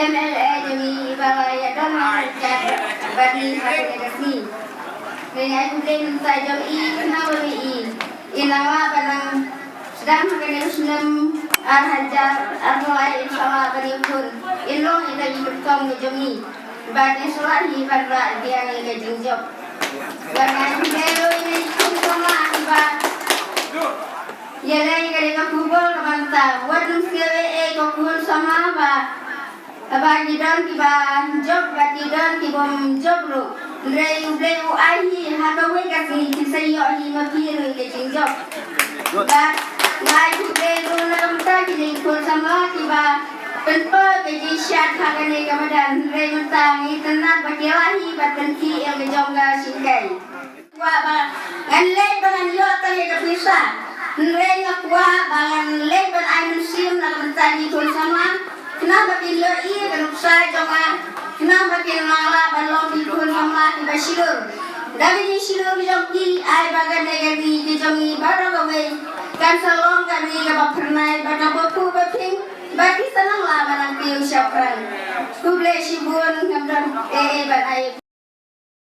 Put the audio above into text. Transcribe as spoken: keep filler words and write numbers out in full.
M L A jong ngi iba la ïadon lang ryngkat bad ngi ha kane ka sngi. Ngi ai khublei mynta jong i khnang ba i i nang lah ban nang sdang ha kane u snem ar hajar arphew lai, in sha Allah ban ïakhun, in long ïa i kyrtong ka jong i bad in sha Allah hi ban rah biang ïa ka jingjop. Bad ngi ai khublei ruh ïa i khun samla iba ïaleh ïa kane ka khubor kaba mynta. Wat nym sngewsih ei ei ko khun samla ba haba ki don kiba jop bad ki don ki bym jop ruh, hynrei U Blei u ai hi ha kawei ka sngi, kin sa ïoh hi ma phi ruh ka jingjop. Bad nga ai khublei ruh na ka bynta kine ki khun samla kiba pynpaw ka jingshad ha kane ka madan, hynrei mynta ngi tynat ba ki la hi bad pynkhih ïa ka jong ka shingkai. Kwah ba ngan leit ba ngan ïoh tang ïa ka pisa, hynrei nga kwah ba ngan leit ban ai mynsiem na ka bynta ki khun samla, khnang ba kin ïohi ïa ka nuksa jong nga, khnang ba kin nang lah ban long ki khun samla kiba shlur. Da ka jingshlur jong ki, ai ba kane ka ri ka jong ngi baroh kawei kan sa long ka ri kaba phyrnai bad kaba khuid ba phyng, bad ki sa nang lah ban nang kiew shaphrang. Khublei shibun, ngam don ei ei ban ai.